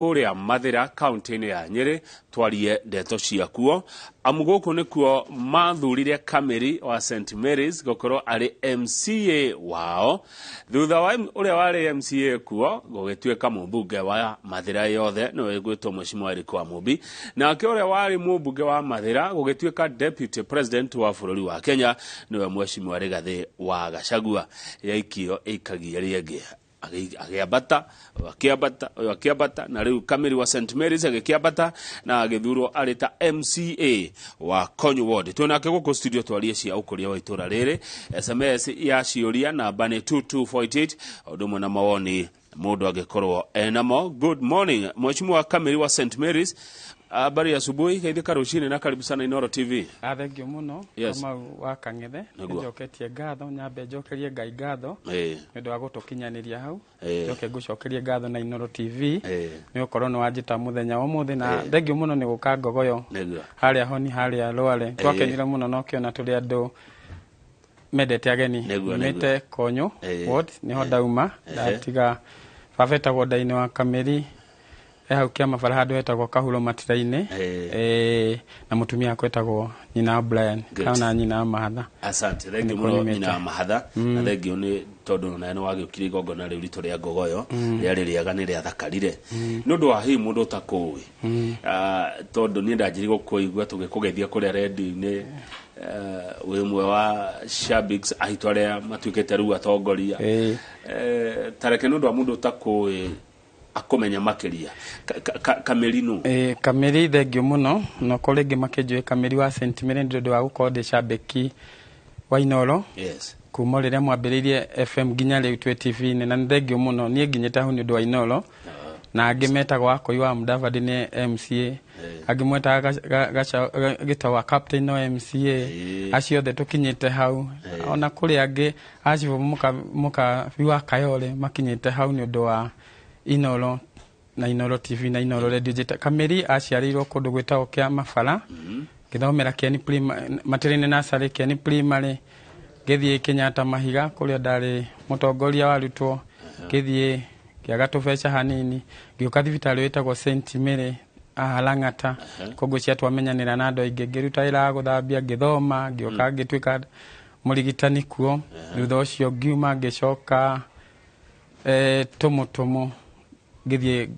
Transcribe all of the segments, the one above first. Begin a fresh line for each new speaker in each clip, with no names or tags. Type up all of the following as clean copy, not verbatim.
Kũrĩa Mathĩra kaunti-inĩ ya Nyĩrĩ twarie ndeto ciakuo amu gũkũ nĩkuo mathurire Kamĩri wa St Mary's gũkorwo arĩ MCA wao thutha wa ũrĩa warĩ MCA kuo gũgĩtuĩka mũmbunge wa Mathĩra yothe nĩwe gwĩtwo Mheshimiwa Eric Wamumbi, nake ũrĩa warĩ mũmbunge wa Mathĩra gũgĩtuĩka Deputy President wa bũrũri wa Kenya nĩwe Mheshimiwa Rigathĩ wa Gachagua. Yaikio ĩikagia rĩengĩ, agĩambata, ũyũ akĩambata, ũyũ akĩambata, na rĩu Kamĩri wa St Mary's agĩkĩambata na agĩthurwo arĩ ta MCA wa Konyo Ward. Twĩ nake gũkũ studio twarie cia ũkũria wa itũra rĩrĩ. SMS ya ciũria namba nĩ 22488, ũndũ ũmwe na mawoni mũndũ angĩkorwo enamo. Good morning, Mheshimiwa Kamĩri wa St Mary's. Habari ya asubuhi, geithĩka rũcinĩ na karibu sana Inooro TV.
Thengio mũno. Kamau wa Kang'ethe. Nĩnjoketie ngatho, nyambe njokerie Ngai ngatho nĩ ũndũ wa gũtũkinyanĩria hau. Njoke ngũcokerie ngatho na Inooro TV nĩ gũkorwo nĩ wanjĩta mũthenya wa ũmũthĩ, na thengio mũno nĩ gũka Ngogoyo harĩa honi harĩa Rware. Twakenire mũno na ũkĩona tũrĩ andũ mendete ageni. Nyumĩte Konyo Ward, nĩho ndauma, ndatiga baba etagwo Ndainĩ wa Kamĩri, e hau kĩama bara handũ hetagwo Kahuro Matira-inĩ. Na mũtumia wakwa etagwo nyina wa Brian kana nyina wa Mahatha.
Asante, thengio mũno nyina wa Mahatha, na thengio nĩ tondũ nawe nĩ wagĩũkire igongona rĩu ritũ rĩa Ngogoyo, rĩarĩ rĩega, nĩ rĩathakarire. Nĩ ũndũ wa hihi mũndũ ũtakũĩ, tondũ niĩ ndanjirie gũkũigua tũgĩkũgeithia kũrĩa redio-inĩ, wĩ ũmwe wa shabiki aitũ arĩa matuĩkĩte rĩu atongoria. Ta reke nĩ ũndũ wa mũndũ ũtakũĩ akũmenya makĩria, Kamĩri nũ?
Kamĩri, thengio mũno. Na okorwo rĩngĩ makĩnjũĩ Kamĩri wa St Mary nĩ ũndũ wa gũkorwo ndĩ shabiki wa Inooro kuma rĩrĩa mwambĩrĩirie FM nginya rĩu twĩ TV-inĩ, na nĩ thengio mũno. Niĩ nginyĩte hau nĩ ũndũ wa Inooro, na angĩ metagwo Akũi wa Mudavadi nĩ MCA, angĩ mwetaga gĩtagwa captain no MCA, acio othe tũkinyĩte hau. Ona kũrĩ angĩ acibũ mũkabi wa Kayole makinyĩte hau nĩ ũndũ wa Inooro na Inooro TV na Inooro Radio. Njĩta Kamĩri, aciarĩirwo kũndũ gwĩtagwo Kĩama Bara, ngĩthomera Kieni Primary, Matĩrĩ Nursery, Kieni Primary, ngĩthiĩ Kenyatta Mahiga kũrĩa ndarĩ mũtongoria wa arutwo, ngĩthiĩ ngĩaga tũbeca hanini, ngĩũka thibitarĩ wĩtagwo St Mary haha Lang'ata. Koguo cia twamenyanĩra na andũ aingĩ, ngĩruta wĩra wa gũthambia, ngĩthoma, ngĩũka ngĩtuĩka mũrigitani kuo. Thutha ũcio ngiuma, ngĩcoka Tũmũtũmũ, ngĩthiĩ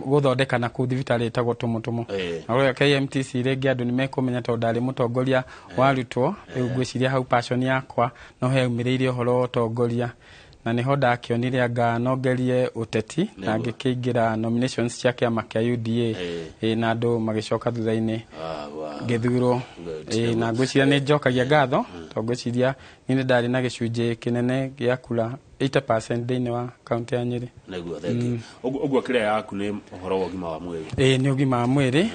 gũthondeka na kũu thibitarĩ ĩtagwo Tũmũtũmũ. Na ũrĩa KMTC rĩngĩ andũ nĩ mekũmenya tondũ ndarĩ mũtongoria wa arutwo. Rĩu ngwĩciria hau passion yakwa no heyaumĩrĩire ũhoro wa ũtongoria, na nĩho ndakĩonire anga no ngerie ũteti na ngĩkĩingĩra nominations cia kĩama kĩa UDA. Na andũ magĩcoka thutha-inĩ ngĩthurwo. Na ngwĩciria nĩ njokagia ngatho tondũ ngwĩciria niĩ nĩ ndarĩ na gĩcunjĩ kĩnene gĩa kura 80% thĩinĩ wa kaunti ya Nyĩrĩ.
Nĩguo, thank you. Ũguo kĩrĩa yaku nĩ ũhoro wa ũgima wa mwĩrĩ?
Ĩĩ, nĩ ũgima wa mwĩrĩ.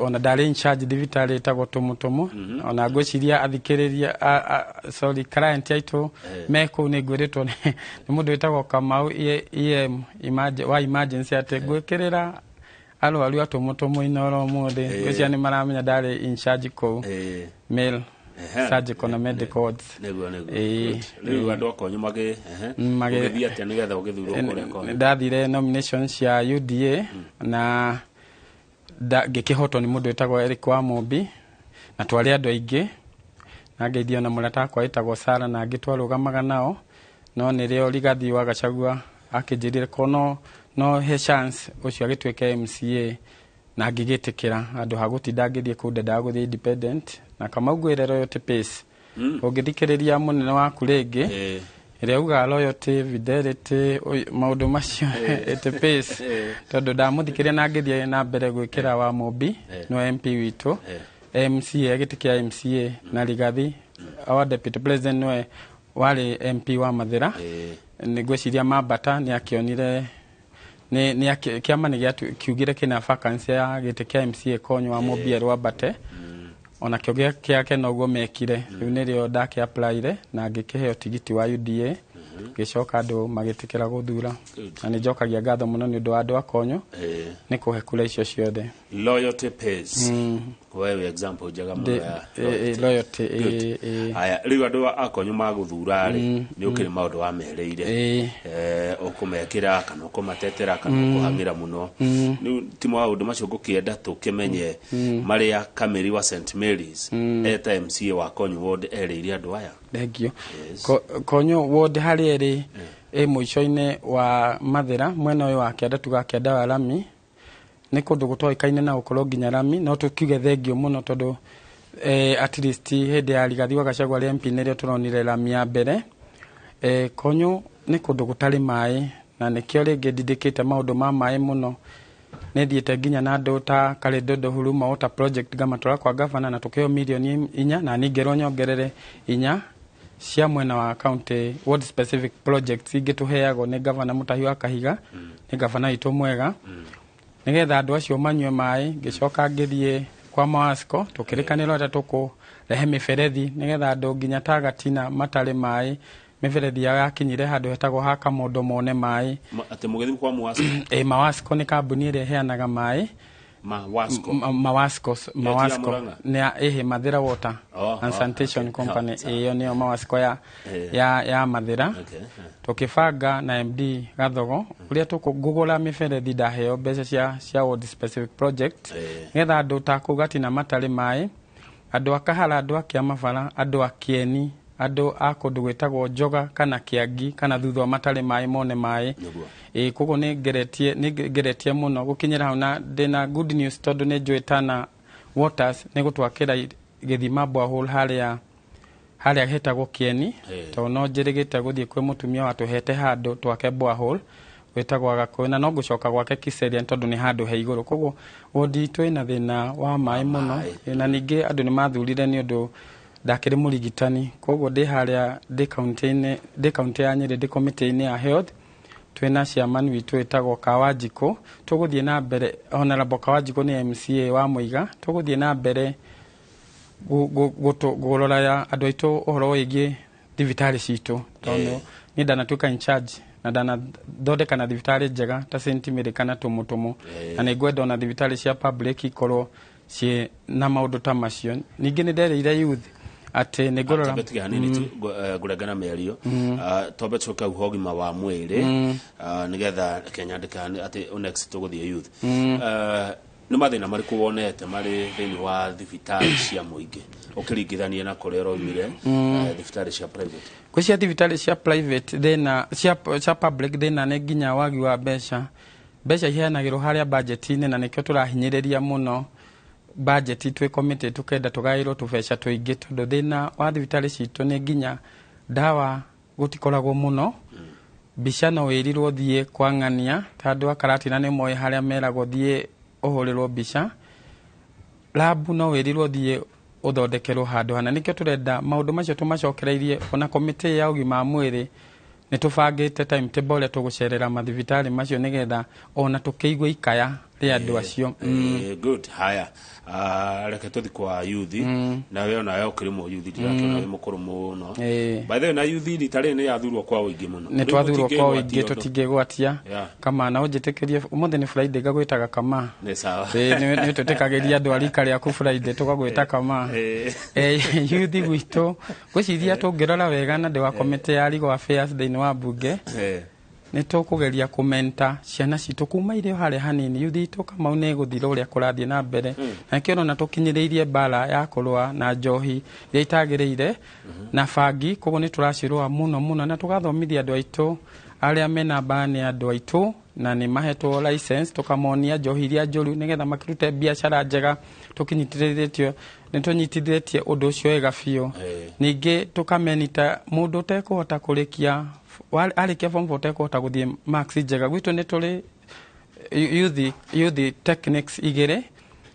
Ona ndarĩ in charge thibitarĩ ĩtagwo Tũmũtũmũ. Ona ngwĩciria athikĩrĩria, sorry, client aitũ me kũu nĩ ngwĩrĩtwo nĩ mũndũ wĩtagwo Kamau EM wa emergency atĩ ngwĩkĩrĩra arwaru a Tũmũtũmũ Inooro ũmũthĩ. Ngwĩciria nĩ maramenya ndarĩ in charge kũu male surgical na medical wards.
Nĩguo. Good. Rĩu andũ akonyo magĩ ũgĩthiĩ atĩa nĩgetha ũgĩthurwo kũrĩa Konyo?
Ndathire nomination cia UDA na ngĩkĩhotwo nĩ mũndũ wĩtagwo Eric wa Mũmbi, na twarĩ andũ aingĩ, na ngeithio na mũrata wakwa wĩtagwo Sara na angĩ twarũgamaga nao, no nĩrĩo Rigathi wa Gachagua akĩnjĩrire ko no he chance ũcio agĩtuĩke MCA, na ngĩgĩtĩkĩra handũ ha gũtinda ngĩthiĩ kũu ndendaga gũthiĩ independent. Na Kamau, ngwĩre loyalty pays. Ũngĩthikĩrĩria mũnene waku rĩngĩ ĩrĩa ugaga loyalty, fidelity, maũndũ macio, it pays, tondũ ndamũthikĩrĩria na ngĩthiĩ na mbere gwĩkĩra wa Mũmbi nĩwe MP witũ MCA, gĩtĩ kĩa MCA, na Rigathi our deputy president nĩwe warĩ MP wa Mathĩra. Nĩ ngwĩciria mambata nĩ akĩonire kĩama nĩ kiugire kĩna vacancy ya gĩtĩ kĩa MCA Konyo, wa Mũmbi Rwambate onakĩo gĩake noguo mekire. Rĩu nĩrĩo ndakĩ applyire na ngĩkĩheo tigiti wa UDA, ngĩcoka andũ magĩtĩkĩra gũthura, na nĩ njokagia ngatho mũno nĩ ũndũ wa andũ a Konyo nĩ kũhe kura icio ciothe.
Loyalty pays. Wewe example njega mũno ya
loyalty.
Good. Haya, rĩu andũ a Konyo magũthura rĩ, nĩ ũkĩrĩ maũndũ wamerĩire ũkũmekĩra kana ũkũmatetera kana ũkũhang'ĩra mũno. Rĩu ti maũndũ macio ngũkĩenda tũkĩmenye marĩa Kamĩri wa St Mary's eta MCA wa Konyo Ward erĩire andũ aya.
Thengio.
Yes.
Konyo Ward harĩa ĩrĩ ĩ mũico-inĩ wa Mathĩra, mwena ũyũ wa kĩanda, tuga kĩanda wa rami, nĩ kũndũ gũtoĩkaine na gũkorwo nginya rami, no tũkiuge thengio mũno tondũ at least hĩndĩ ya Rigathi wa Gachagua arĩ MP nĩrĩo tũronire rami ya mbere. Konyo nĩ kũndũ gũtarĩ maĩ, na nĩkĩo rĩngĩ ndindĩkĩte maũndũ ma maĩ mũno. Nĩ thiĩte nginya na andũ ta Karindodo Huruma Water Project, ngamatwara kwa gavana na tũkĩheo mirioni 4, na ningĩrwo nyongerere 4 cia mwena wa county ward specific projects ingĩ tũheagwo nĩ gavana Mũtahi wa Kahiga. Nĩ gavana witũ mwega, nĩgetha andũ acio manyue maĩ. Ngĩcoka ngĩthiĩ kwa Mawasco, tũkĩrĩkanĩrwo atĩ tũkũrehe mĩberethi nĩgetha andũ nginya ta Gatina matarĩ maĩ, mĩberethi yao yakinyire handũ hetagwo ha Kamondo mone maĩ.
Atĩ mũgĩthiĩ kwa Mwasco?
Ĩ, Mawasco nĩ kambuni ĩrĩa ĩheanaga maĩ.
Mawasco?
Mawasco. Mawasco.
Murang'a?
Nĩ ya ĩhĩ Mathira Water and Sanitation Company.
Oh, sawa.
Ĩyo nĩyo Mawasco ya ya Mathira. Tukibanga na MD Gathogo uria tukugura miberethi, ndaheo mbeca cia ward specific project ngetha andũ ta kũu Gatina matarĩ maĩ, andũ a Kahara, andũ a Kĩamabara, andũ a Kĩeni, andũ a kũndũ gwĩtagwo Njoga kana Kĩangi kana thutha matarĩ maĩ mone maĩ. Ĩ, koguo nĩ ngeretie mũno gũkinyĩra hau, na ndĩna good news tondũ nĩ njũĩ Tana Waters nĩ gũtwakĩra gĩthima, borehole, harĩa hetagwo Kĩeni, tondũ no njĩrĩgĩte gũthiĩ kwĩ mũtumia watũhete handũ twake borehole wĩtagwo Agakũyũ, na no ngũcoka gwake Kiserian tondũ nĩ handũ he igũrũ. Koguo wodi itũ ĩna thĩna wa maĩ mũno.
Maĩ.
Ĩ, na ningĩ andũ nĩ mathurire nĩ ũndũ ndakĩrĩ mũrigitani, koguo ndĩ harĩa ndĩ kaunti-inĩ, ndĩ kaunti ya Nyĩrĩ, ndĩ komĩtĩ-inĩ ya health, twĩna chairman witũ wĩtagwo Kawanjikũ. Tũgũthiĩ na mbere, Honorable Kawanjikũ nĩ MCA wa Mũiga, tũgũthiĩ na mbere kũrora ya andũ aitũ ũhoro wĩgiĩ thibitarĩ citũ, tondũ niĩ ndanatuĩka in charge na ndanathondeka na thibitarĩ njega ta St Mary kana Tũmũtũmũ, na nĩ ngwenda ona thibitarĩ cia public ikorwo ciĩ na maũndũ ta macio. Ningĩ nĩ nderĩire youth atĩ nĩ ngũrora.
Twambe tige hanini tu, ngũrengana mĩario. Twambe tũcoke hau ũgima wa mwĩrĩ, nĩgetha kenyandĩka atĩ next tũgũthiĩ youth. Nĩ mathĩna marĩkũ wonete marĩ thĩinĩ wa thibitarĩ cia mũingĩ ũkĩringithania na kũrĩa ũraumire, thibitarĩ cia private?
Gwĩ cia thibitarĩ cia private, thĩna cia public, thĩna nĩ nginya wagi wa mbeca. Mbeca iheanagĩrwo harĩa budget-inĩ, na nĩkĩo tũrahinyĩrĩria mũno budget twĩ committee, tukenda tũgaĩrwo tũbeca tũingĩ, tondũ thĩna wa thibitarĩ citũ nĩ nginya ndawa gũtikoragwo mũno. Mbica no wĩrirwo thiĩ kwa ng'ania, ta andũ a Karatina nĩ moĩ harĩa meragwo thiĩ ũhũrĩrwo mbica. Labu no wĩrirwo thiĩ ũthondekerwo handũ hana. Nĩkĩo tũrenda maũndũ macio tũmacokereirie. Ona komĩtĩ ya ũgima wa mwĩrĩ nĩ tũbangĩte timetable ũrĩa tũgũcerera mathibitarĩ macio, nĩgetha ona tũkĩigue ikaya rĩa andũ acio.
Good. Haya, reke tũthi kwa youth. Nawe onawe ũkĩrĩ mũ youth, ndirakĩona wĩ mũkũrũ mũno. By the way, na youth rita rĩrĩ nĩ yathurwo kwa ũingĩ mũno.
Nĩ
Rĩu
twathurwo kwa ũingĩ.
mũtingĩgwatia ũndũ.
Tũtingĩgwatia. Kama na ũnjĩtĩkĩrie, ũmũthĩ nĩ Friday, ngagwĩtaga kama.
Nĩ sawa.
Ĩ, nĩ twĩtĩkagĩria andũ a rika rĩaku Friday tũgagwĩta kama. Youth gwitũ ngwĩciria tũngĩrora wega, na ndĩ wa komĩtĩ ya Legal Affairs thĩinĩ wa mbunge, nĩ tũkũgeria kũmenta ciana citũ kuma irĩ o harĩa hanini. Youth itũ Kamau nĩ ĩgũthira ũrĩa kũrathiĩ na mbere, na nĩkĩo ũrona tũkinyĩrĩirie mbara ya kũrũa na njohi iria itagĩrĩire na bangi. Koguo nĩ tũracirũa mũno mũno, na tũgathomithia andũ aitũ arĩa mena mbara, nĩ andũ aitũ na nĩ mahetwo license, tũkamonia njohi iria njũru nĩgetha makĩrute biacara njega. Tũkinyitithĩtio, nĩ tũnyitithĩtie ũndũ ũcio wega biũ. Ningĩ tũkamenita mũndũ ũtekũhota kũrĩkia, arĩkia form 4 ũtekũhota gũthiĩ marks njega. Gwitũ nĩ tũrĩ youth techniques igĩrĩ,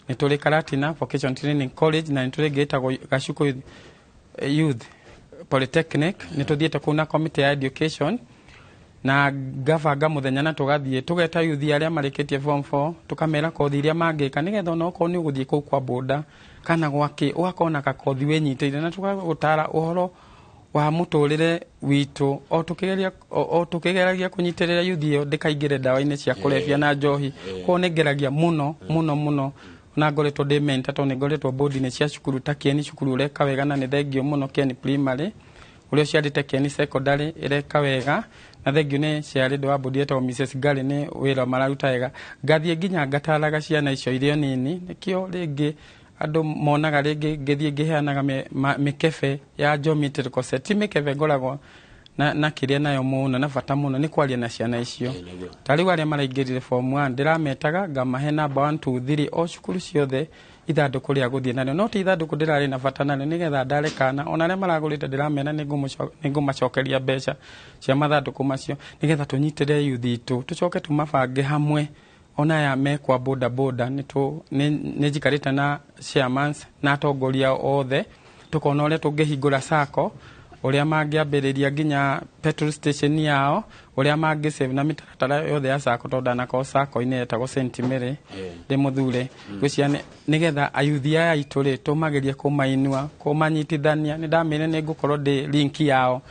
nĩ tũrĩ Karatina Vocation Training College na nĩ tũrĩ ĩngĩ ĩtagwo Gacuku Youth Polytechnic. Nĩ tũthiĩte kũu na committee ya education na ngabanga mũthenya na tũgathiĩ tũgeta youth arĩa marĩkĩtie form 4, tũkamera kothi iria mangĩka, nĩgetha ona okorwo nĩ ũgũthiĩ kũu kwa boda kana gwakĩ, ũgakorwo na gakothi wĩnyitĩire, na tũgagũtara ũhoro wa mũtũrĩre witũ o tũkĩgeragia kũnyitĩrĩra youth ĩyo ndĩkaingĩre ndawa-inĩ cia kũrebia na njohi. Koguo nĩ ngeragia mũno mũno mũno. Ona ngoretwo ndĩ mentor tondũ nĩ ngoretwo board-inĩ cia cukuru ta Kieni, cukuru ũreka wega na nĩ thengio mũno, Kieni Primary ũrĩa ũciarĩte Kieni Secondary ĩreka wega, na thengio nĩ ciarĩndũ wa board etagwo Mrs Gary, nĩ wĩra mararuta wega. Ngathiĩ nginya ngataraga ciana icio irĩ o nini, nĩkĩo rĩngĩ andũ monaga rĩngĩ ngĩthiĩ ngĩheanaga mĩkebe ya geometrical set. Ti mĩkebe ngoragwo na kĩrĩa nayo mũno na bata mũno nĩ kwaria na ciana icio.
Nĩguo.
Ta rĩu arĩa maraingĩrire form 1 ndĩrametaga ngamahe namba 1 2 3 o cukuru ciothe ithandũkũ rĩa gũthiĩ narĩo, no ti ithandũkũ ndĩrarĩ na bata narĩo nĩgetha ndare kana ona arĩa maragũrĩte ndĩramera nĩngũmacokeria mbeca cia mathandũkũ macio, nĩgetha tũnyitĩre yuthi itũ, tũcoke tũmabange hamwe. Ona aya mekwa boda boda nĩ njikarĩte na chairmans na atongoria othe, tũkona ũrĩa tũngĩhingũra sacco, ũrĩa mangĩambĩrĩria nginya petrol station yao, ũrĩa mangĩ save na mĩtaratara yothe ya sacco, tondũ ndanakorwo sacco-inĩ yetagwo St Mary ndĩ mũthure. Ngwĩciria nĩgetha ayuthi aya aitũ rĩ tũmagerie kũmainua, kũmanyitithania. Nĩ ndamĩre nĩ ngũkorwo ndĩ link yao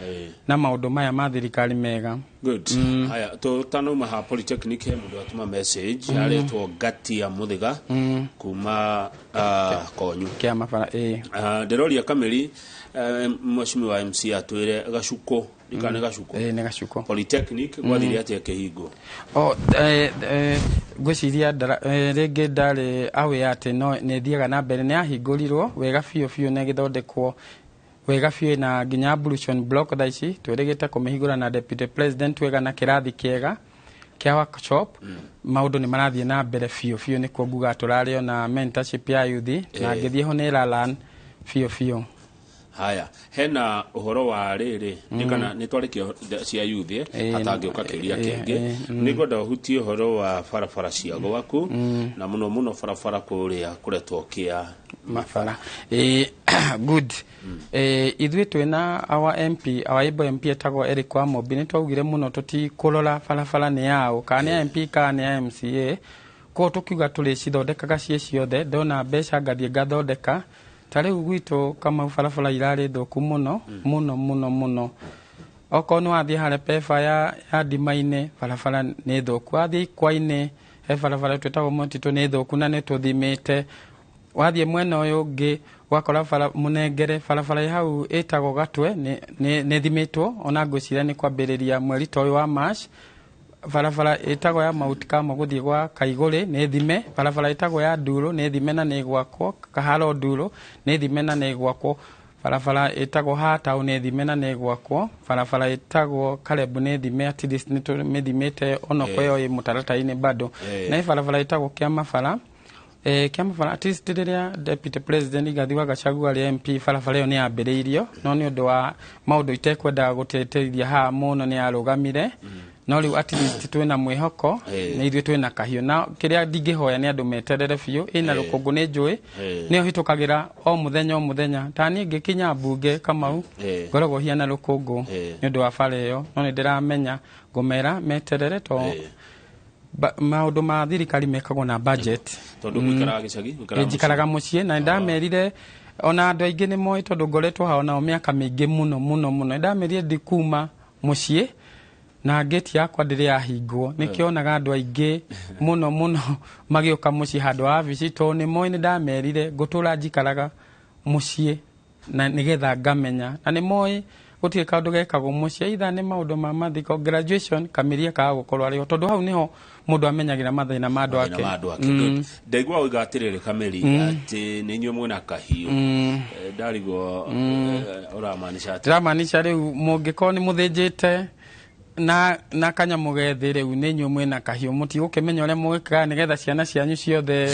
na maũndũ maya ma thirikari mega.
Good. Haya, tũtanauma ha polytechnic, he mũndũ atũma message aretwo Ngatia Mũthĩga kuma Konyu.
Kĩa mabara, ĩĩ.
Ndĩroria Kamĩri, mheshimiwa MC atwĩre Gacuko, ndikane Gacuko.
Ĩĩ, nĩ Gacuko.
Polytechnic gwathire atĩa kĩhingo?
O ngwĩciria rĩngĩ ndarĩ aware atĩ no nĩ ĩthiaga na mbere. Nĩ yahingũrirwo wega biũ biũ na ĩgĩthondekwo wega biũ na nginya ablution block. Thaa ici twĩrĩgĩte kũmĩhingũra na deputy president wega na kĩrathi kĩega kĩa workshop. Maũndũ nĩ marathiĩ na mbere biũ biũ, nĩkuo nguga tũrarĩ ona mentorship ya youth na ngĩthiĩ ho nĩ ĩralan biũ biũ.
Haya, hena ũhoro wa rĩrĩ nĩ kana nĩ twarĩkia cia youth, hatangĩũka kĩũria kĩngĩ. Nĩ ngwenda ũhutie ũhoro wa barabara cia gwaku, na mũno mũno barabara kũrĩa kũretwo kĩa
mabara. Good. Ithuĩ twĩna our MP, our able MP etagwo Eric Wamombi, nĩ twaugire mũno tũtikũrora barabara nĩ yaũ, kana nĩ ya MP kana nĩ ya MCA. Koguo tũkiuga tũrĩcithondekaga ciĩ ciothe. Ndona mbeca ngathiĩ ngathondeka. Ta rĩu gwitũ Kamau barabara irarĩ thũku mũno mũno mũno mũno. Okorwo nĩ wathiĩ harĩa peba ya ndima-inĩ, barabara nĩ thũku. Wathiĩ ikwa-inĩ he barabara twĩtagwo mũtitũ, nĩ thũku na nĩ tũthimĩte. Wathiĩ mwena ũyũ ũngĩ ũgakora bara mũnengere, barabara ĩ hau ĩtagwo Gatwe nĩ thimĩtwo, ona ngwĩciria nĩ kwambĩrĩria mweri ta ũyũ wa March. Barabara ĩtagwo ya Mount Carmel gũthiĩ gwa Kaigũrĩ nĩ thime. Barabara ĩtagwo ya Ndurũ nĩ thime na nĩ gwakwo. Kaharo Ndurũ nĩ thime na nĩ gwakwo. Barabara ĩtagwo Hatau nĩ thime na nĩ gwakwo. Barabara ĩtagwo Karebu nĩ thime, at least nĩ tũmĩthimĩte onokorwo ĩyo ĩ mũtaratara-inĩ bado. Na ĩ barabara ĩtagwo Kĩamabara, Kĩamabara at least rĩrĩa deputy president Rigathi wa Gachagua arĩ MP, barabara ĩyo nĩ yambĩrĩirio, no nĩ ũndũ wa maũndũ itekwendaga gũtĩtĩrithia haha mũno nĩ yarũgamire. No rĩu at least twĩna mwĩhoko nĩ ithuĩ twĩna kahiũ, na kĩrĩa ndingĩhoya nĩ andũ meterere biũ. Ĩna rũkũngũ nĩ njũĩ nĩyo hĩtũkagĩra o mũthenya o mũthenya. Ta niĩ ngĩkinya mbunge Kamau ngoragwo hiana rũkũngũ nĩ ũndũ wa bara ĩyo, no nĩ ndĩramenya ngũmera meterere to maũndũ ma thirikari mekagwo na budget.
Tondũ mũikaraga gĩcagi, mũikaraga?
Njikaraga mũciĩ na nĩndamerire ona andũ aingĩ nĩ moĩ tondũ ngoretwo hao nao mĩaka mĩingĩ mũno mũno mũno. Nĩndamerire ndikuma mũciĩ na ngĩti yakwa ndĩrĩ yahingwo, nĩkĩonaga andũ aingĩ mũno mũno magĩũka mũciĩ handũ ha wabici, tondũ nĩ moĩ nĩndamerire ngũtũra njikaraga mũciĩ na nĩgetha ngamenya, na nĩ moĩ gũtirĩ kaũndũ gekagwo mũciĩ, either nĩ maũndũ ma mathiko, graduation, kamiria kaga gũkorwo arĩho, tondũ hau nĩho mũndũ amenyagĩra mathĩna ma andũ
mathĩna
ake.
Ma andũ ake. Good. Ndaigua oiga atĩrĩrĩ Kameri atĩ nĩ inyuĩ mwĩna kahiũ. Ndarigwo ũramaanisha atĩ
Ndĩramaanisha rĩu mũngĩkorwo nĩ mũthĩnjĩte na kanyamũ gethĩ, rĩu nĩ inyuĩ mwĩna kahiũ, mũtigũkĩmenya ũrĩa mũgĩkaga nĩgetha ciana cianyu ciothe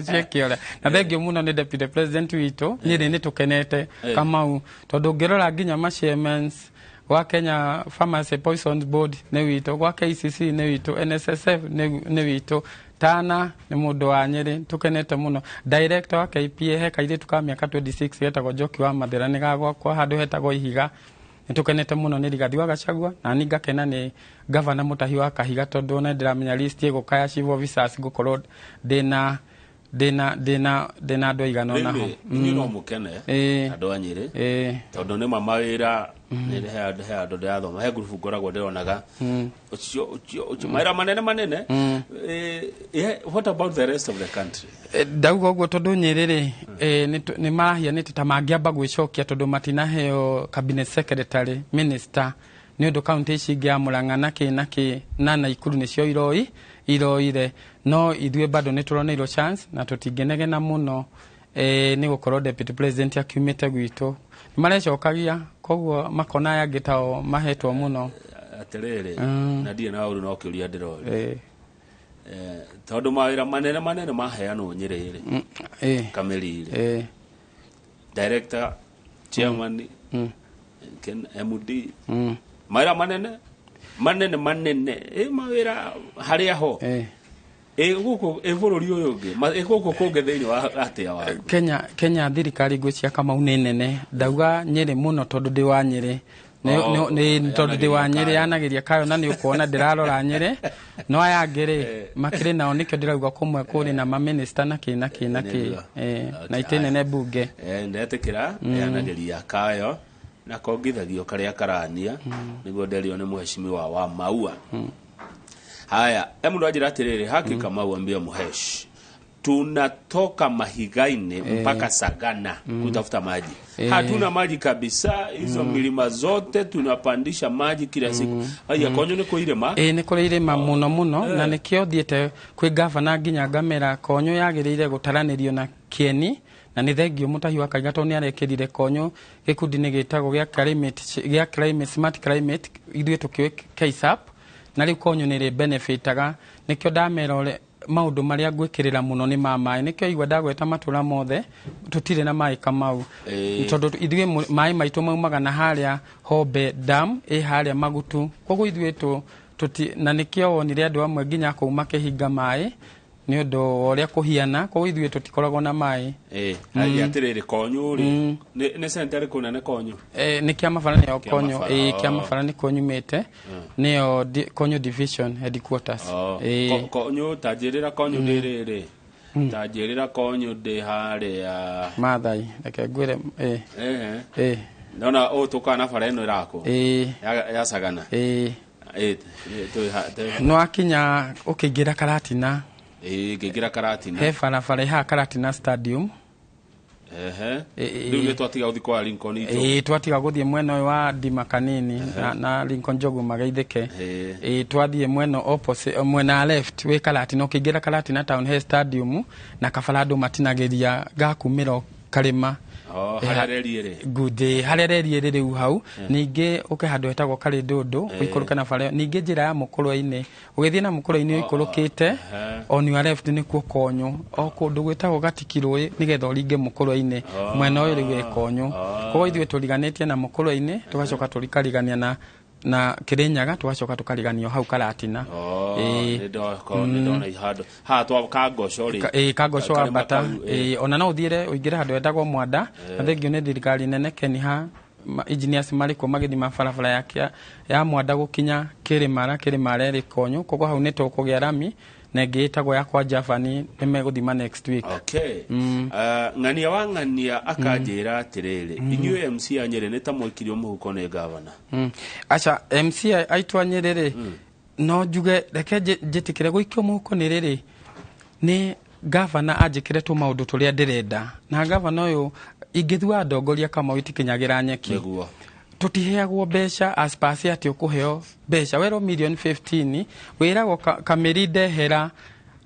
ciĩke ũrĩa. Na thengio mũno nĩ deputy president witũ. Nyĩrĩ nĩ tũkenete Kamau, tondũ ũngĩrora nginya ma-chairmans gwa Kenya Pharmacy Poisons Board nĩ witũ, gwa KCC nĩ witũ, NSSF nĩ witũ, Tana nĩ mũndũ wa Nyĩrĩ, tũkenete mũno. Director wa KPA he kairĩtu ka mĩaka 26 getagwo Njoki wa Mathĩra, nĩ gagwakwa handũ hetagwo Ihiga. Nĩ tũkenete mũno nĩ Rigathi wa Gachagua, na ni ngakena nĩ gavana Mũtahi wa Kahiga, tondũ ona ndĩramenya list ĩgũka ya chief officers ngũkorwo ndĩna Ndĩna andũ aigana ũna ho.
Rĩu inyuĩ no mũkene, andũ a Nyĩrĩ, tondũ nĩ ma mawĩra nĩ he andũ ndĩrathoma, he ngurubu ngoragwo ndĩronaga ũcio ũcio ũcio mawĩra manene manene. What about the rest of the country?
Ndauga ũguo tondũ Nyĩrĩ rĩ, nĩ marahianĩte ta mangĩamba gwĩcokia tondũ matinaheo cabinet secretary, minister, nĩ ũndũ kaunti ici ingĩ ya Mũrang'a na kĩ na kĩ na Naikuru nĩcio iroire, no ithuĩ bado nĩ tũroneirwo chance na tũtingĩnegena mũno, nĩ gũkorwo deputy president akiumĩte gwitũ. Nĩ marecokagia, koguo makona aya angĩ tao mahetwo mũno.
Atĩrĩrĩ, na ndirĩ na ũru, no kĩũria ndĩroria. Tondũ mawĩra manene manene maheanwo Nyĩrĩ rĩ, Kamĩri rĩ, director, chairman, MD, mawĩra manene manene manene, mawĩra harĩa ho, gũkũ bũrũri ũyũ ũngĩ, gũkũ kũngĩ thĩinĩ wa atĩa waku?
Kenya thirikari ngwĩciria Kamau nĩ nene. Ndauga Nyĩrĩ mũno tondũ ndĩ wa Nyĩrĩ.
Oh,
Tondũ ndĩ wa Nyĩrĩ,
yanageria.
Yanageria kayo na nĩ ũkuona ndĩrarora Nyĩrĩ, no aya angĩ rĩ, makĩrĩ nao, nĩkĩo ndĩrauga kũmwe kũrĩ na mamĩnĩsta na kĩ na kĩ na kĩ.
Nĩguo.
Na itĩ nene mbunge.
Ndetĩkĩra yanageria kayo na kongithagio karĩa karania nĩguo nderio nĩ mheshimiwa wa Maua. Haya, e mũndũ anjĩra atĩrĩrĩ, haki Kamau, ambia Muhesh tunatoka Mahigaini mpaka Sagana kutafuta maji. Hatuna maji kabisa, hizo milima zote tunapandisha maji kila siku. Aya, konyo nĩ kũirĩma.
Ĩĩ, nĩ kũrĩ irĩma mũno mũno, na nĩkĩo thiĩte kwĩ gavana nginya ngamera Konyo yagĩrĩire gũtaranĩrio na Kĩeni, na nĩ thengio Mũtahi wa Kaiga tondũ nĩ arekĩrire Konyo gĩkundi-inĩ gĩtagwo gĩa climate, smart climate, ithuĩ tũkĩũĩ KSAP, na rĩu Konyo nĩ ĩrĩ benefitaga. Nĩkĩo ndamera ũrĩa maũndũ marĩa ngwĩkĩrĩra mũno nĩ ma maĩ, nĩkĩo igua ndagweta matũra mothe tũtirĩ na maĩ, Kamau, tondũ ithuĩ maĩ maitũ maumaga na harĩa Hombe Dam ĩ harĩa Magutu, koguo ithuĩ tũti, na nĩkĩo wonire andũ amwe nginya kũu makĩhinga maĩ nĩ ũndũ wa ũrĩa kũhiana, koguo ithuĩ tũtikoragwo na maĩ.
Aya, atĩrĩrĩ, Konyo rĩ, nĩ center ĩrĩkũ nene Konyo?
Nĩ Kĩamabara nĩyo Konyo.
Kĩamabara,
Ĩ, Kĩamabara nĩkuo nyumĩte, nĩyo Konyo division headquarters.
Konyo, ta njĩrĩra Konyo ndĩ rĩrĩ, ta njĩrĩra Konyo ndĩ harĩa.
Maathai, reke ngwĩre.
Ndona ũũ tũkaga na bara ĩno ĩrakwo ya Sagana.
Nĩ wakinya ũkĩingĩra Karatina.
Ngĩingĩra Karatina.
He barabara ĩhaha Karatina Stadium.
Rĩu nĩ twatiga gũthiĩ kwa Lincoln itũ.
Ĩ, twatiga gũthiĩ mwena ũyũ wa Ndima kanini na Lincoln Njogu mageithĩke. Ĩ, twathiĩ mwena opposite, mwena left wĩ Karatina, ũkĩingĩra Karatina town he stadium na kabara andũ matinagĩria gakumĩra karĩma.
Oh, harĩa reri ĩrĩ.
Good, harĩa reri ĩrĩ rĩu hau. Ningĩ ũke handũ hetagwo Karĩndũndũ, ũikũrũke na bara ĩyo. Ningĩ njĩra ya Mũkũrwe-inĩ, ũgĩthiĩ na Mũkũrwe-inĩ ũikũrũkĩte, on your left nĩkuo Konyo, o kũndũ gwĩtagwo Gatikirũĩ, nĩgetha ũringe Mũkũrwe-inĩ mwena ũyũ rĩu wĩ Konyo. Koguo ithuĩ tũriganĩtie na Mũkũrwe-inĩ, tũgacoka tũkarigania na Kĩrĩnyaga, tũgacoka tũkariganio hau Karatina.
Nĩ ndona handũ haha twa Kangoco rĩ.
Ĩ, Kangoco
Karĩma
wambata.
kau.
Ĩ, ona no ũthiĩre ũingĩre handũ hetagwo Mwanda, na thengio nĩ thirikari nene Keniha, engineers marĩ kuo magĩthima barabara ya Mwanda gũkinya Kĩrĩmara, Kĩrĩmara ĩrĩ Konyo, koguo hau nĩ tũkũgĩa rami, na ĩngĩ ĩtagwo ya kwa Javani nĩ megũthima next week.
Okay. Ng'ania wa ng'ania akanjĩra atĩrĩrĩ, inyuĩ MC a Nyĩrĩ nĩ ta mwaikirio mũhuko nĩ gavana.
Aca, MC aitũ a Nyĩrĩ rĩ, no njuge reke njĩtĩkĩre gũikio mũhuko nĩ rĩrĩ, nĩ gavana anjĩkĩre tũmaũndũ tũrĩa ndĩrenda, na gavana ũyũ ingĩthua ndongoria, Kamau, itikinyagĩra nyeki. Tũtiheagwo mbeca as per se atĩ ũkũheo mbeca werwo million 15, wĩragwo kamĩri ndehera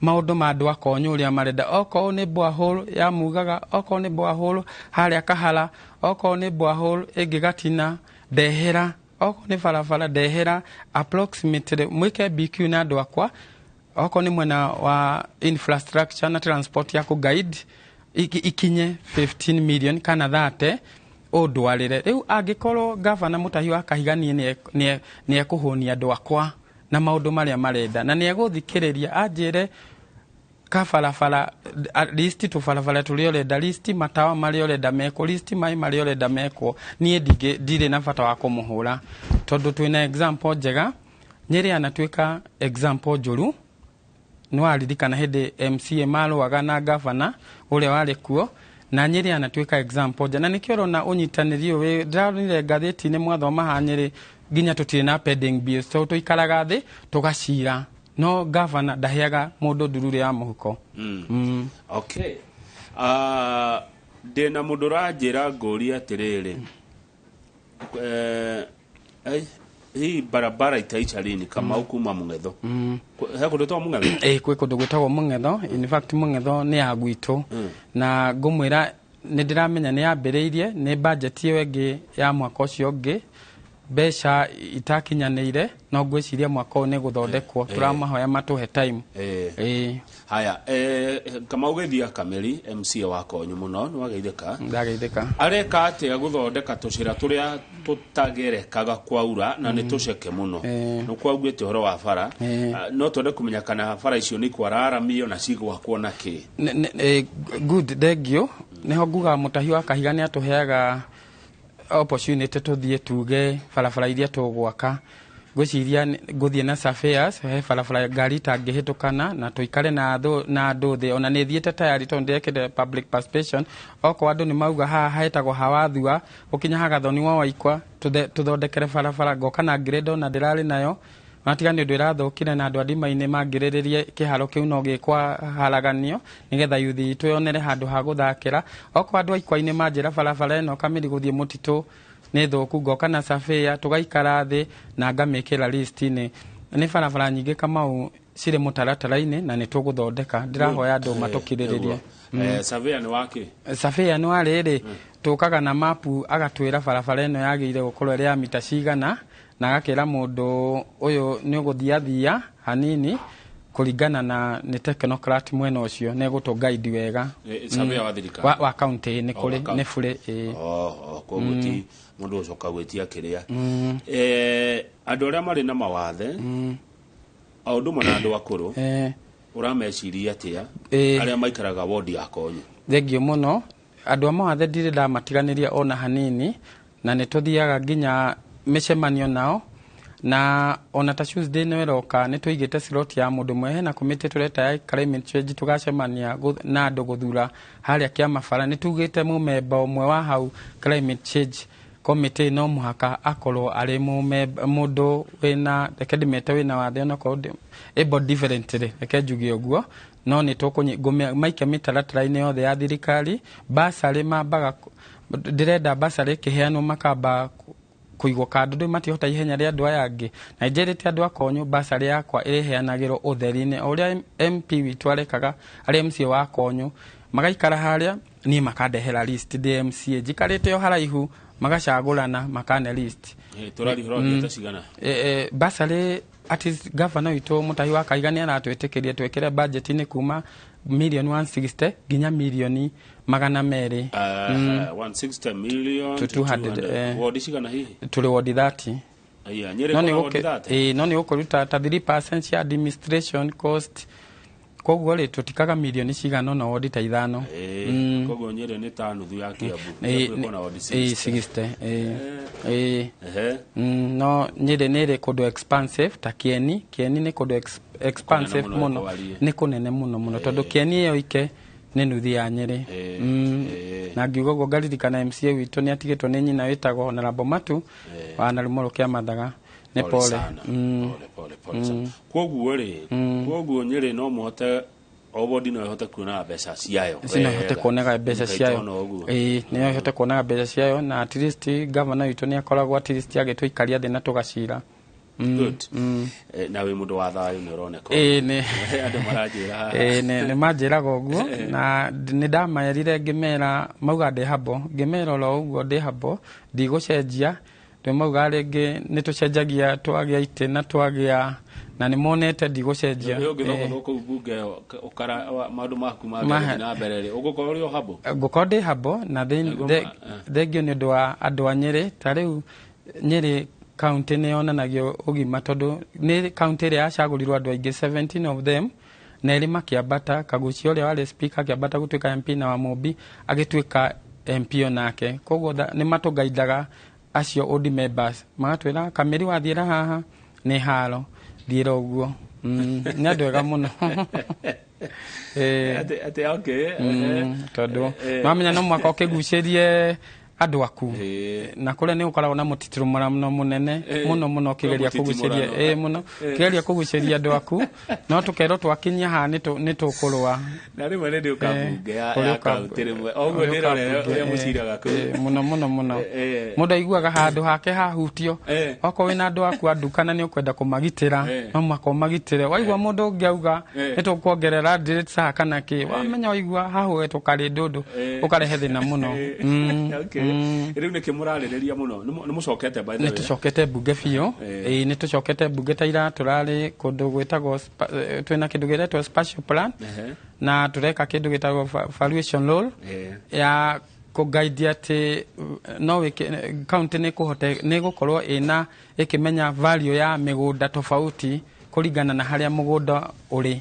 maũndũ ma andũ a Konyo ũrĩa marenda, okorwo nĩ borehole ya Mugaga, okorwo nĩ borehole harĩa Kahara, okorwo nĩ borehole ĩngĩ Gatina ndehera, okorwo nĩ barabara ndehera, approximately mwĩke BQ na andũ akwa, okorwo nĩ mwena wa infrastructure na transport ya kũ-guide ikinye 15 million kana 30 ũndwarĩre. Rĩu angĩkorwo gavana Mũtahi wa Kahiga niĩ nĩ ekũhũnia andũ akwa na maũndũ marĩa marenda na nĩ egũthikĩrĩria anjĩre kabarabara list, tũbarabara tũrĩa ũrenda list, matawa marĩa ũrenda mekwo list, maĩ marĩa ũrenda mekwo, niĩ ndirĩ na bata wa kũmũhũra tondũ twĩna example njega. Nyĩrĩ anatuĩka example njũru. Nĩ waririkana hĩndĩ MCA marũaga na gavana ũrĩa warĩ kuo, na Nyĩrĩ anatuĩka example nja, na nĩkĩo ũrona ũnyitanĩri ũyũ ndĩronire ngathĩti-inĩ mwathoma ha Nyĩrĩ, nginya tũtirĩ na pending bills tondũ tũikaraga thĩ tũgacira, no gavana ndaheaga mũndũ ndurure ya mũhuko.
Okay, ndĩna mũndũ ũranjĩra ngũrie atĩrĩrĩ, hii barabara itaisha lini? Kamau kuma Mũng'etho. He kũndũ twa Mũng'etho?
Ĩ, kwĩ kũndũ gwĩtagwo Mũng'etho. In fact, Mũng'etho nĩ ya gwitũ, na ngũmwĩra nĩ ndĩramenya nĩ yambĩrĩirie nĩ budget ĩyo ĩngĩ ya mwaka ũcio ũngĩ, mbeca itakinyanĩire, no ngwĩciria mwaka ũyũ nĩ gũthondekwo. Tũramahoya matũhe time. Ĩ.
Haya, Kamau geithia Kameri MCA wa Konyu mũno, nĩ wageithĩka.
Ndageithĩka.
Areka atĩa gũthondeka tũcĩra tũrĩa tũtagerekaga kwaura na nĩ tũceke mũno? Nĩ kwaugĩte ũhoro wa bara. Ah, no twende kũmenya kana bara icio nĩ ikwararamio na cigwakwo na kĩ.
Good, thank you. Niho ngugaga Mũtahi wa Kahiga nĩ atũheaga opportunity tũthiĩ tuge barabara iria tũgwaka. Ngwĩciria ngũthiĩ na surveyors he barabara ngari itangĩhĩtũkana, na tũikare na andũ thĩ. Ona nĩ thiĩte tayari tondũ ndĩrekĩte public participation. Okorwo andũ nĩ mauga haha hetagwo Hawathua gũkinya Hagathoni wa Waikwa, tũthondekere barabara, ngoka na grade ona ndĩrarĩ nayo, matiga nĩ ũndũ ĩrathũkire, na andũ a ndima-inĩ mangĩrĩrĩrie kĩharo kĩu no gĩkwaharaganio nĩgetha yuthi itũ yonere handũ ha gũthakĩra. Okorwo andũ a Ikwa-inĩ manjĩra barabara ĩno kamĩri gũthiĩ mũtitũ nĩ thũku, ngoka na surveyor tũgaikara thĩ na ngamĩkĩra list-inĩ. Nĩ barabara nyingĩ, Kamau, cirĩ mũtaratara-inĩ na nĩ tũgũthondeka. Ndĩrahoya andũ matũkirĩrĩrie.
Surveyor nĩ wake?
Surveyor nĩ warĩrĩ tũkaga na mapu, agatwĩra barabara ĩno yagĩrĩire gũkorwo ĩrĩ ya mita cigana, na agakĩra mũndũ ũyũ nĩ ũgũthiathia hanini kũringana na nĩ technocrat mwena ũcio nĩ egũtũ guide wega.
Surveyor wa thirikari?
Wa county nĩ
Oh,
kũrĩ
wa county.
Nĩ bũrĩ, ĩĩ.
Oh, koguo ti mũndũ ũcoka gwĩtia kĩrĩa andũ arĩa marĩ na mawathe o ũndũ ũmwe na andũ akũrũ, ũrameciria atĩa arĩa maikaraga wodi ya Konyo?
Thengiũ mũno. Andũ a mawathe ndirĩ ndamatiganĩria ona hanini, na nĩ tũthiaga nginya mĩcemanio nao, na ona ta Tuesday nĩ ĩroka nĩ tũigĩte slot ya mũndũ ũmwe hena komĩtĩ tũreta ya climate change, tũgacemania na andũ gũthura harĩa kĩama bara. Nĩ tugĩte mũmemba ũmwe wa hau climate change committee no mũhaka akorwo arĩ mũndũ wĩna, reke ndĩmete wĩna wathe, onakorwo able differently, reke njuge ũguo. No nĩ tũkũmaikia mĩtaratara-inĩ yothe ya thirikari. Basarĩ mambaga ndĩrenda basarĩ ĩkĩheanwo makamba kũigwo kando, ndũ matihota ihenya rĩa andũ aya angĩ. Na njĩrĩte andũ a Konyo basarĩ yakwa ĩrĩheanagĩrwo ũtheri-inĩ o ũrĩa MP witũ arekaga arĩ MCA wa Konyo, magaikara harĩa niĩ makandehera list ndĩ MCA njikarĩte o haraihu, magacagũrana makane list.
Tũraria ũhoro wa mbeca cigana?
Basarĩ at least gavana witũ Mũtahi wa Kahiga nĩ aratwĩtĩkĩria twĩkĩre budget-inĩ kuma milioni 160 nginya milioni 200.
160 million
To 200,
Wodi cigana hihi?
Tũrĩ wodi 30.
Aya, Nyĩrĩ
No nĩ
kwĩna wodi
gũkĩ-
30?
Ĩĩ, no nĩ gũkũruta ta 3% cia administration cost, koguo rĩ tũtikaga milioni cigana ũna wodi ta ithano.
Koguo Nyĩrĩ nĩ ta nuthu ya Kiambu. Kwĩna wodi
60,
60.
ĩĩ. Ĩĩ.
Ehe.
No Nyĩrĩ nĩ ĩrĩ kũndũ expansive ta Kieni. Kieni nĩ kũndũ expansive
Kũnene mũno
mũno.
ĩkwarie.
Nĩ kũnene mũno mũno tondũ Kieni ĩyo ike nĩ nuthu ya Nyĩrĩ. Na ngiuga ũguo ngaririkana MCA witũ nĩ atigĩtwo nĩ nyina wĩtagwo Honorable Matu wa Narumoro kĩa Mathaga, nĩ pole.
Sana. Pole pole pole sana. Koguo rĩ, koguo Nyĩrĩ no mũhote, o wodi no ĩhote kuona mbeca ciayo?
No ĩhote kuonaga mbeca ciayo.
Mũkaitona ũguo.
Ĩĩ, nĩyo ĩhote kuonaga mbeca ciayo, na at least governor witũ nĩ akoragwo at least agĩtũikaria thĩ na tũgacira.
Good. Na wĩ mũndũ wa thayũ nĩ ũroneka.
Ĩĩ nĩ.
Andũ maranjĩra haha.
Ĩĩ, nĩ manjĩraga ũguo, na nĩ ndamerire ngĩmera mauga ndĩ habo, ngĩmera oro ũguo ndĩ habo ndigũcenjia. Ndĩ mauga rĩngĩ nĩ tũcenjagia twagĩa itĩ na twagĩa, na nĩ monete ndigũcenjia.
Nĩ ũngĩthogothwo kũu mbunge ũkara maũndũ maku mangĩthiĩ na mbere rĩ, ũgũkorwo ũrĩ o habo?
Ngũkorwo ndĩ habo na
Nĩguo
thengio nĩ ũndũ wa andũ a Nyĩrĩ. Ta rĩu Nyĩrĩ county nĩ yonanagio ũgima tondũ nĩ county ĩrĩa yacagũrirwo andũ aingĩ, 17 of them, na erĩ makĩambata, Kagucia ũrĩa warĩ speaker akĩambata gũtuĩka MP, na Wamũmbi agĩtuĩka MP onake. Koguo nĩ matũgaindaga acio old members, magatwĩra kamĩri wathiĩra haha nĩ haro thiĩra ũguo. Nĩ andũ ega mũno.
Atĩ okay.
Tondũ mamenya no mwaka ũkĩgucĩrie andũ aku na kũrĩa nĩ ũkoragwo na mũtitirũmũrano mũnene mũno mũno ũkĩgeria kũgucĩria mũno ũkĩgeria kũgucĩria andũ aku, no tũkerwo twakinyia haha nĩ tũkũrũa.
Na rĩmwe nĩ ndĩũka mbunge ya kaunti rĩmwe oguo ndĩrore ũrĩa mũciraga kũu.
Mũno mũno mũno. Mũndũ aiguaga handũ hake hahutio, okorwo wĩna andũ aku a nduka na nĩ ũkwenda kũmagitĩra, no mũhaka ũmagitĩre. Waigua mũndũ ũngĩ auga nĩ tũkuongerera rates haha kana kĩ, wamenya waigua hahũetwo karĩ ndũndũ ũkarehe thĩna mũno.
Okay. Rĩu nĩkĩ mũrarĩrĩria mũno? Nĩ mũcokete, by the
way? Nĩ tũcokete mbunge biũ. Ĩĩ, nĩ tũcokete mbunge. Ta ira tũrarĩ kũndũ gwĩtagwo twĩna kĩndũ gĩretwo spatial plan na tũreka kĩndũ gĩtagwo valuation roll ya kũgaidia atĩ no wĩke county nĩ kũhote nĩ gũkorwo ĩna ĩkĩmenya value ya mĩgũnda tofauti kũringana na harĩa mũgũnda ũrĩ.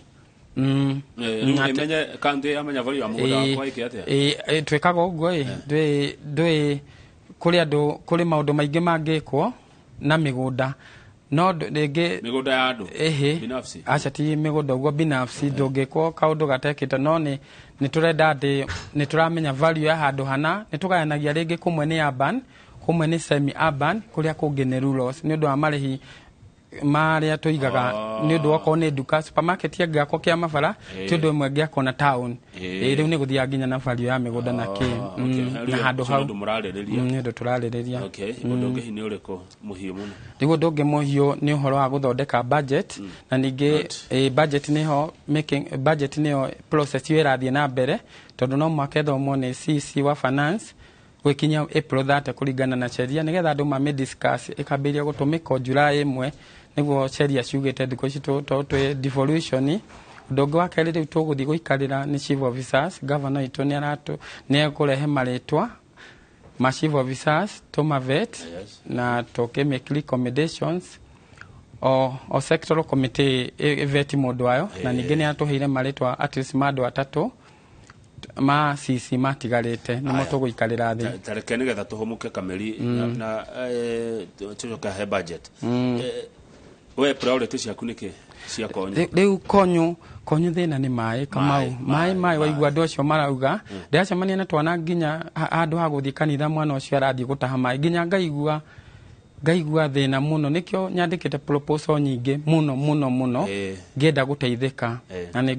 Ĩmenye county yamenya value ya mũgũnda wakwa ĩke atĩa?
Twĩkaga ũguo ĩ ndwĩ kũrĩ andũ kũrĩ maũndũ maingĩ mangĩkwo na mĩgũnda, no rĩngĩ
mĩgũnda ya andũ
ĩhĩ
binafsi?
Aca, ti mĩgũnda ũguo binafsi, ndũngĩkwo kaũndũ gatekĩte, no nĩ tũrenda atĩ nĩ tũramenya value ya handũ hana. Nĩ tũgayanagia rĩngĩ, kũmwe nĩ urban, kũmwe nĩ semi urban, kũrĩa kũngĩ nĩ rurals, nĩ ũndũ wa marĩhi marĩa tũigaga, nĩ ũndũ okorwo nĩ nduka supermarket ĩngĩakwo kĩa mabara ti ũndũ ĩmwe ĩngĩakwo na town. Rĩu nĩ gũthiaga nginya na value ya mĩgũnda na kĩ na handũ hau.
Ũndũ mũrarĩrĩria.
Nĩ ũndũ tũrarĩrĩria.
Okay, ũndũ ũngĩ hihi nĩ ũrĩkũ mũhiũ mũno?
Rĩu ũndũ ũngĩ mũhiũ nĩ ũhoro wa gũthondeka budget, na ningĩ budget nĩho making budget nĩyo process ĩyo ĩrathiĩ na mbere, tondũ no mũhaka ĩthomwo nĩ CC wa finance gwĩkinya April 30 kũringana na sheria, nĩgetha andũ mame discuss ĩkambĩrĩria gũtũmĩka July 1, nĩguo sheria ciugĩte thikũ ici tondũ twĩ devolution. Ũndũ ũngĩ wa kerĩ rĩu tũgũthiĩ gũikarĩra nĩ chief officers. Governor witũ nĩ aratũ nĩ ekũrehe marĩtwa ma chief officers tũmavet na tũkĩ make recommendations o sectoral committee ĩveti mũndũ wayo, na ningĩ nĩ atũheire marĩtwa at least ma andũ atatũ ma CC matigarĩte nĩmo tũgũikarĩra thĩ.
Ta reke nĩgetha tũhũmũke kameri na tũcoke he budget. We priority ciaku nĩkĩ cia Konyo?
Rĩu Konyo thĩna nĩ maĩ, Kamau. Maĩ, maĩ. Waigua andũ acio marauga, ndĩracemania na twana nginya handũ ha gũthiĩ kanitha, mwana ũcio arathiĩ gũtaha maĩ, nginya ngaigua thĩna mũno. Nĩkĩo nyandĩkĩte proposal nyingĩ mũno mũno mũno ngĩenda gũteithĩka, na nĩ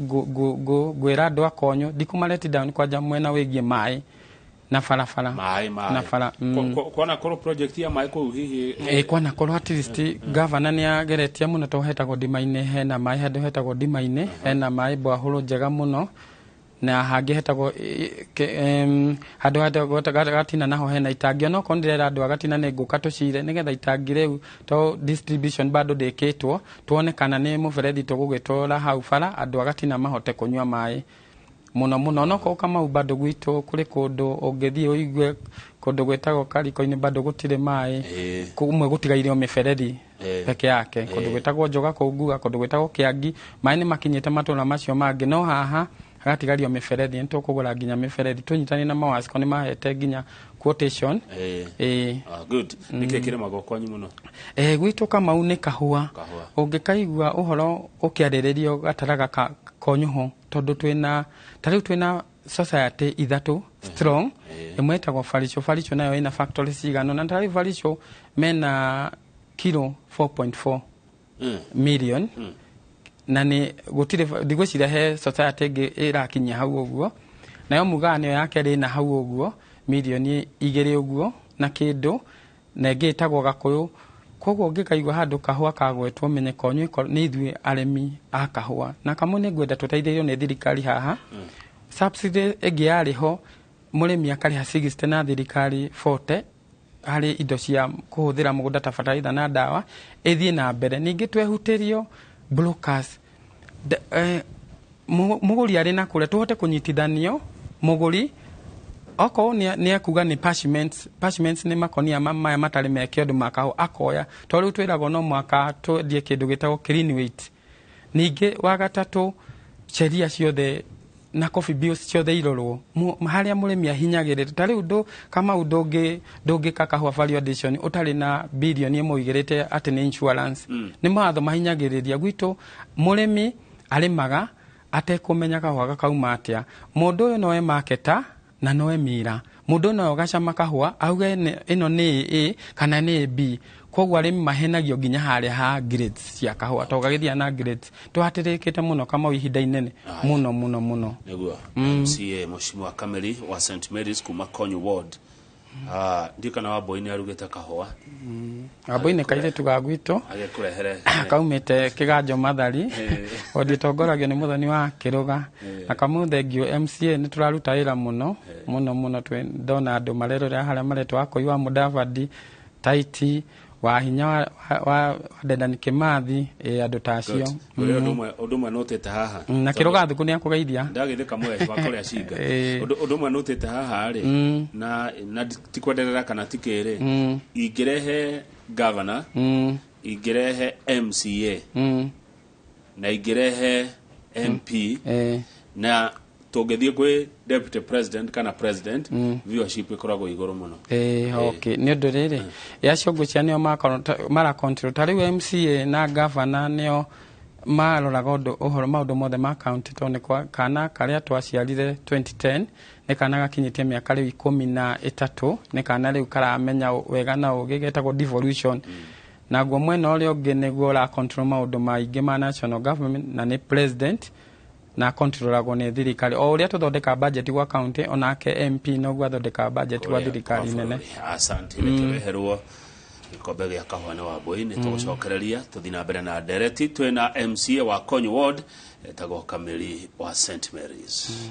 ngwĩra andũ a Konyo ndikũmareti down kwanja mwena wĩgiĩ maĩ na barabara.
Maĩ, maĩ.
Na bara.
Kwana korwo project ya maĩ kũu hihi?
Kwana korwo at least governor nĩ ageretie mũno, tondũ hetagwo ndima-inĩ hena maĩ, handũ hetagwo ndima-inĩ hena maĩ bwahũrũ njega mũno, na hangĩ hetagwo handũ hetagwo Gatina naho hena itangi. Onokorwo ndĩrera andũ a Gatina nĩ ngũka tũcire nĩgetha itangi rĩu to distribution bado ndĩkĩtwo, tuone kana nĩ mũberethi tũgũgĩtwara hau bara andũ a Gatina mahote kũnyua maĩ mũno mũno. Onokorwo Kamau bado gwitũ kũrĩ kũndũ ũngĩthiĩ ũigue kũndũ gwĩtagwo Kariko-inĩ bado gũtirĩ maĩ, kũmwe gũtigaire o mĩberethi peke yake, kũndũ gwĩtagwo Njoga kũu Nguga, kũndũ gwĩtagwo Kĩangi, maĩ nĩ makinyĩte matũra macio mangĩ, no haha hagatigario mĩberethi. Nĩ tũkũgũra nginya mĩberethi tũnyitanie na Mawasco, nĩ mahete nginya quotation.
Ah, good. Nĩkĩ kĩrĩmagwo kwanyu mũno?
Gwitũ Kamau nĩ kahũa.
Kahũa.
Ũngĩkaigua ũhoro ũkĩarĩrĩrio gataraga ka konyũho, tondũ twĩna ta rĩu twĩna society ithatũ strong. Ĩmwe ĩtagwo Baricho. Baricho nayo ĩna factory cigana, na ta rĩu Baricho mena kilo 4.4 million, na nĩ gũtirĩ ndigwĩciria he society ĩngĩ ĩrakinyia hau ũguo. Nayo Mugaa nĩyo ya kerĩ ĩna hau ũguo mirioni 2 ũguo na kĩndũ, na ĩngĩ ĩtagwo Gakũyũ. Koguo ũngĩkaigua handũ kahũa kagwetwo, menye Konyo nĩ ithuĩ arĩmi a kahũa. Na kamwe nĩ ngwenda tũteithĩrĩrio nĩ thirikari haha. Subsidy ĩngĩ yarĩ ho, mũrĩmi akarĩha 60 na thirikari 40 harĩ indo cia kũhũthĩra mũgũnda ta bataraitha na ndawa, ĩthiĩ na mbere. Ningĩ twehutĩrio brokers. Mũgũri arĩ na kũrĩa tũhote kũnyitithanio mũgũri okorwo nĩ ekuga nĩ parchments. Parchments nĩ makonia maya matarĩ meke ũndũ ma kahũa akoya, tondũ rĩu twĩragwo no mwaka twendie kĩndũ gĩtagwo clean weight. Ningĩ wa gatatũ, sheria ciothe Na coffee bills ciothe irorwo harĩa mũrĩmi ahinyagĩrĩra. Ta rĩu ndũ Kamau, ndũngĩka kahũa value addition ũtarĩ na bilioni 1 ũigĩrĩte atĩ nĩ insurance. Nĩ mawatho mahinyagĩrĩria gwitũ. Mũrĩmi arĩmaga atekũmenya kahũa gakauma atĩa. Mũndũ ũyũ nowe marketer na nowe mira. Mũndũ ũyũ nowe ũgacama kahũa auge ĩno nĩ A kana nĩ B. Koguo arĩmi mahenagio nginya harĩa ha grades cia kahũa, to gagĩthiĩ na grades. Tũhatĩrĩkĩte mũno, Kamau, ihinda inene mũno mũno mũno.
Nĩguo MCA Mheshimiwa Kameri wa St Mary's kuma Konyu Ward. Ah, ndikana wa Mbui nĩ arugĩte kahũa.
Wambui nĩ kairĩtu ga gwitũ.
Agĩkũrehere.
Kaumĩte Kĩganjo Mathari, wodi ĩtongoragio nĩ Mũthoni wa Kĩrũga. Na kamau thengio MCA, nĩ tũraruta wĩra mũno mũno mũno. Ndona andũ marerorera harĩa maretwo Akũi wa Mũdavadi, Taiti wa hinya wa Dedan Kimathi, andũ ta acio.
Ũrĩa ũndũ ũmwe nũtĩte haha.
Na Kĩrũga Thuku nĩ akũgeithia.
Ndagĩthĩ kamwe wa kũrĩa cinga. Ũndũ ũmwe nũtĩte haha rĩ, na ti kwenderera kana ti kĩrĩ, ingĩrehe governor, ingĩrehe MCA, na ingĩrehe MP, na tũngĩthiĩ kwĩ deputy president kana president, viewership ĩkoragwo igũrũ mũno.
Okay, nĩ ũndũ rĩrĩ acio ngwĩciria nĩo mara control. Ta rĩu MCA na governor nĩo maroraga ũndũ ũhoro maũndũ mothe ma county, tondũ nĩ kwa kana karĩa twaciarire 2010 nĩ kana gakinyĩtie mĩaka rĩu 13, nĩ kana rĩu karamenya wega na ũgĩ, getagwo devolution. Naguo mwena ũrĩa ũngĩ nĩguo ũra control maũndũ maingĩ ma national government, na nĩ president na controlagwo nĩ thirikari. O ũrĩa tũthondeka budget gwa county, onake MP noguo athondekaga budget gwa thirikari nene.
Asante. Nĩkĩreherwo gĩkombe gĩa kahũa nĩ Wambui. Nĩ tũgũcokereria tũthiĩ na mbere na ndereti. Twĩna MCA wa Konyu Ward, etagwo Kameri wa St Mary's.